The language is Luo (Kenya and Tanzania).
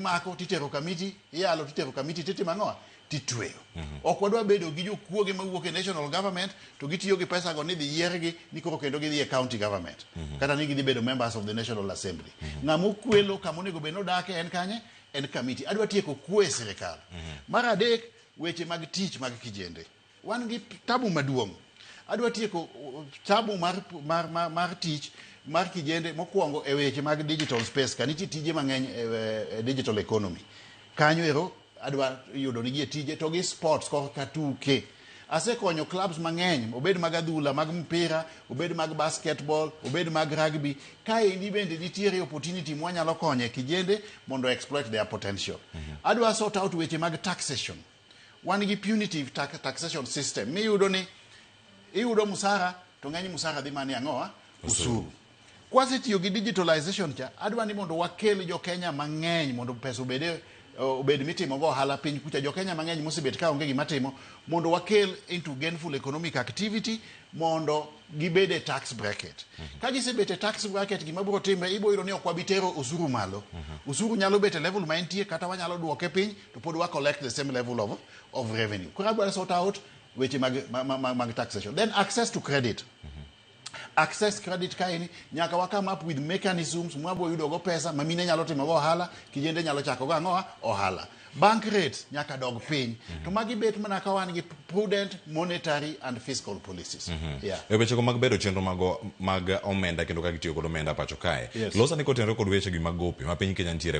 Mako titero Kamiti, iyalo titero Kamiti, titimo ang'owa? Titweyo. Ok wadwa bedo gi jokuoge mawuok e national government to gitiyo gi pesa go ni dhi yiergi ni koro kendo gidhi e county government kata ni gidhi bedo members of the National Assembly. Ng'ama okwelo kama onego bed nodake en kanye? En Kamiti. Adwa tieko kuo e sirikal. Mar adek, weche mag tich mag kijende. Wan gi tabu maduong'. Adwa tieko tabu mar tich mar kijende mokwongo e weche mag digital space ka nitie tije mang'eny e digital economy. Kanyo ero adwa yudo nigi e tije to gi sports korka tuke. Asekonyo clubs mang'eny, obed mag adhula, mag mpira, obed mag basketball, obed mag rugby. Kaendi bende nitiere opportunity mwanyalo konye kijende mondo exploit their potential. Adwa sort out weche mag taxation. Wan gi punitive taxation system miyudo ni iyudo musara to ng'eny musara dhi mana e ang'owa? Osuru. Kwasetiyo gi digitalization cha, adwa ni mondo wakel jo Kenya mang'eny mondo pesa obed mitimo go ohala piny kucha. Jo Kenya mang'eny mosebet ka onge gima timo mondo wakel into gainful economic activity mondo gibed e tax bracket. Ka gisebet e tax bracket, gima biro timre ibo yudo ni ok wabi tero osuru malo. Osuru nyalo bet e level ma entie kata wanyalo duoke piny to pod wa collect the same level of revenue. Koro adwaro sort out weche mag taxation. Then access to credit. Access credit kaeni nyaka wa come up with mechanisms mwabo yudo go pesa ma mine nyalo timo go ohala, kijende nyalo chako go ang'owa? Ohala. Bank rate nyaka dog piny. To magi bet mana ka wan gi prudent monetary and fiscal policies. Yeah. E wechego mag bedo chenro mag omenda kendo kaka itiyo kod omenda pacho kae. Los ane kotenore kod wechegi mag gope ma piny Kenya nitiere.